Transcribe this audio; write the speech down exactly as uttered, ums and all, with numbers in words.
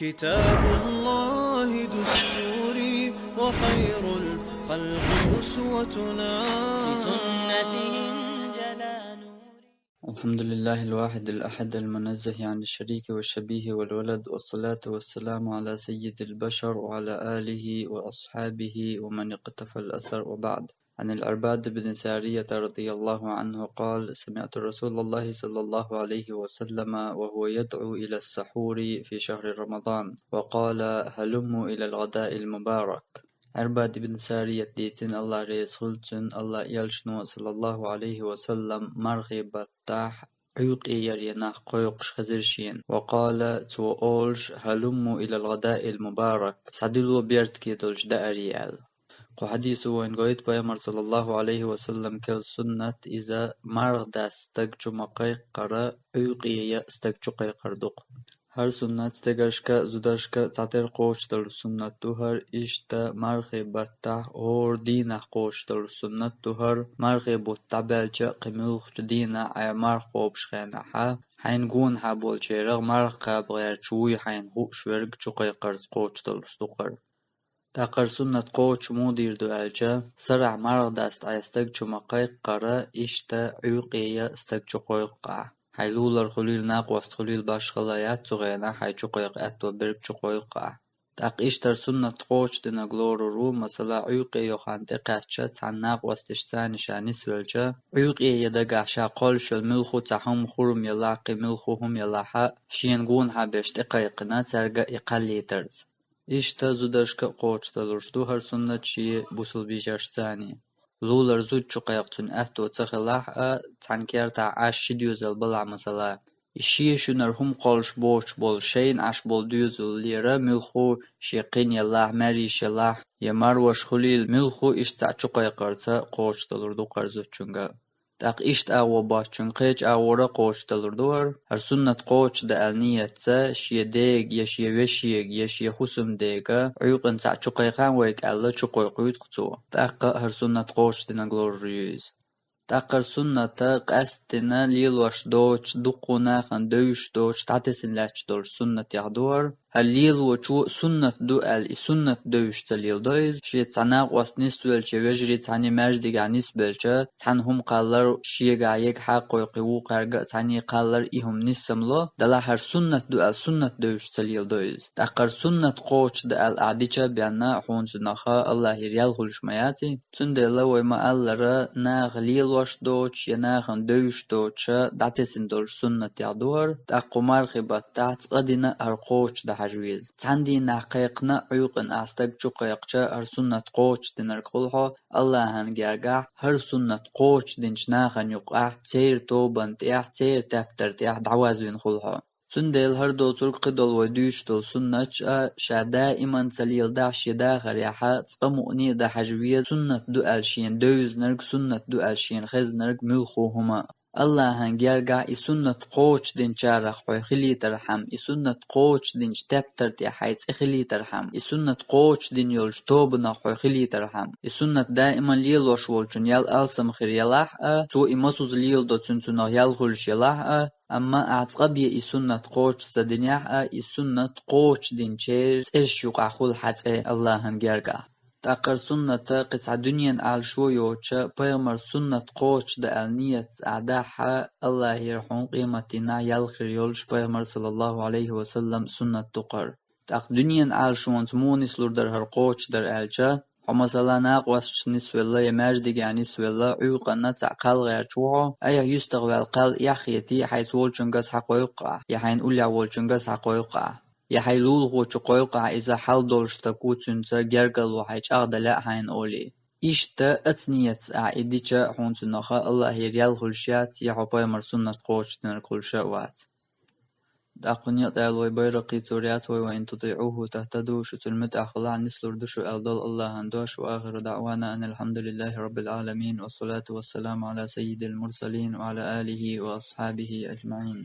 كتاب الله دستوري وخير الخلق أسوتنا. بسنته انجلى نوري. الحمد لله الواحد الأحد المنزه عن الشريك والشبيه والولد، والصلاة والسلام على سيد البشر وعلى آله وأصحابه ومن اقتفى الأثر، وبعد. عن العرباض بن سارية رضي الله عنه قال: سمعت رسول الله صلى الله عليه وسلم وهو يدعو إلى السحور في شهر رمضان، وقال: هلموا إلى الغداء المبارك. Ӏарбад ибн Сарият дийцина, Аллах реза хуьлда цунна, Аллах элчано, саллаллаху Ӏалайхи ва саллам, мархий баттахь Ӏуьйкъе яре нах кхойкхуш хезира шена. Ва къала, цо олуш: هلموا إلى الغداء المبارك, схьадуьлло беркате долчу дааре, аьлла. Кху хьадисо вайна гойту пайхамар, саллаллаху Ӏалайхи ва саллам, керла суннат, иза марха даста стаг чу ма кхайкхара, Ӏуьйкъе яа стаг чу кхайкхар ду-кх. ХӀара суннат стегаршка а, зударшка а цхьатерра кхочушдалуш суннат ду хӀара, иштта мархий баттахь хӀора дийнахь кхочушдалуш суннат ду хӀара, мархий бутт дӀабаьлча а кхин муьлххачу дийнахь Ӏа марха кхобуш хенахь, хьайна гонахьа болчерах марха кхаба гӀерташ вуй хьайна хууш верг чу кхайкхарца кхочушдалуш ду-кх хӀара. ТӀаккха хӀара суннат кхочуш муха дийр ду аьлча, сарахь марха даста Ӏа стаг чу ма кхайкхара, иштта Ӏуьйкъе яа стаг чу кхойкху Ӏа. Хьайн лулара хуьлийла, накъост хуьлийла, башхалла яц цу хенахь, хьайн чу кхойкху аьтто берг чу кхойкху Ӏа. ТӀаккха иштта хӀара суннат кхочушдинарг лорур ву, масала, Ӏуьйкъе йохан тӀекхаьчча, цхьана накъосташца ша нисвелча, Ӏуьйкъе яа дагахь ша кхоллуш йолу муьлхха а цхьа хӀума, хурма елахь, кхин муьлхха а хӀума елахь а, шена гонахьа берш тӀекхайкхина, цаьрга а и кхаллийтарца. Иштта зударшка а кхочушдалуш ду хӀара суннат шен бусалба йижаршца. Лулара зуда чу кхайкха цуьнан аьтто ца хилахь а, цхьана кертахь Ӏаш ши доьзал балахь, масала, и шен шуьнара хӀума кхоллуш боцуш болу, шайна Ӏаш болу доьзалера муьлхха а, шен кхин елахь, маьрйиш елахь, я марваш хуьлийла, муьлхха а иштта цхьаъ чу кхайкхарца кхочушдалур ду-кх хӀара зудчуьнга. ТӀаккха иштта агӀо боцчуьнга кхечу агӀора а кхочушдалур ду хӀара. ХӀара суннат кхочушдан аьлла ниятца шен дега я шен вешега я шен хӀусамдега Ӏуьйкъана цхьаъ чу кхайкхахьа вайга аьлла, чу кхойкхуьйту-кх цо. ТӀаккха а хӀара суннат кхочушдинарг лорур ю иза. ТӀаккха хӀара суннат къаьсттина лелош доцуш, дуккха а нахана девзаш доцуш, дӀатесна лаьтташ долчу суннатех ду хӀара. ХӀара лелочо суннат ду аьлла, и суннат девзаш ца леладо иза. Шеца цхьа накъост нисвелча, вежарий цхьаьна маьждигехь нисбелча, цхьана хӀума кхаллар, шегахь ега хьакхой кхин вукхаьрга а цхьаьна кхаллар, и хӀума нисса ма ло, делахь хӀара суннат ду аьлла, суннат девзаш ца леладо иза. ТӀаккха хӀара суннат кхочушдан аьлла ахь дича а бенна, хьуна цунах Аллахьера ял хуьлуш ма яций? Цундела вай ма-аллара, наха лелош доцуш я нахана девзаш доцуша дӀатесна долчу суннатех ду хӀара, тӀаккха кху мархи баттахь цкъа дина а хӀара кхочушдан хьажа веза. Цхьана дийнахь кхайкхина а Ӏуьйкъана ахь стаг чу кхайкхича, хӀара суннат кхочушдинарг хуьлу хьо, Аллахьан гергахь, хӀара суннат кхочушдинчу нахана юкъахь, церан тобанна тӀехь, церан тептар тӀехь дӀавазвина хуьлу хьо. Цундела хӀара доцург, кхидолу вай дуьйцуш долу суннаташ а ша даиман ца леладахь шен дахарехь, цкъа мукъане а дан хьажа веза, суннат ду аьлла шена девзинарг, суннат ду аьлла шена хезнарг муьлхха а хӀума. Аллахьан гергахь, и суннат кхочушдинчарах хьо хилийтархьама, и суннат кхочушдинчу тептар тӀехь хьайн цӀе хилийтархьама, и суннат кхочушдина йолчу тобанах хьо хилийтархьама, и суннат даиман лелош волчун ял алсам хир елахь а, цо и масуза леладо, цуьнан цунах ял хуьлуш елахь а, амма ахь цкъа бен и суннат кхочуш ца динехь а, и суннат кхочушдинчеран цӀераш юкъахь хуьлу хьан цӀе Аллахьан гергахь. ТӀаккха хӀара суннат кхин цхьа дуьненан Ӏалашо йоцуша, пайхамаран суннат кхочушдан аьлла ниятца ахь дахь а, Аллахьера хьуна къематдийнахь ял хир йолуш пайхамаран, саллаллаху Ӏалайхи ва саллам, суннат ду-кх хӀара. ТӀаккха дуьненан Ӏалашонца муха нислур дара хӀара кхочушдар аьлча, хьо, масала, накъосташца нисвелла я маьждигехь нисвелла, Ӏуьйкъанна цхьаъ кхалла гӀерташ ву хьо, айхьа юьстах ваьлла кхалла эхь а хетий, хьайца волчуьнга схьакхойкху ахь, я хьайна уллехь волчуьнга схьакхойкху ахь, я хьайн лулахочо кхойкху ахь, иза хьал долуш стаг ву, цуьнца гергарло хьайн чӀагӀдан лаьа хьайна, олий. Иштта оцу ниятца ахь и дича, хьуна цунах Аллахьера ял хуьлуш яц, я хьо пайхамаран суннат кхочушдинарг хуьлуш а вац. ТӀаккха некъ тӀе аьлла вай байракхий цур яц вай: «وإن تطيعوه تهتدوا», шу цунна муьтӀахь хилахь, нислур ду шу аьлла долу Аллахьан дош. وآخر دعوانا أن الحمد لله رب العالمين، والصلاة والسلام على سيد المرسلين وعلى آله وأصحابه أجمعين.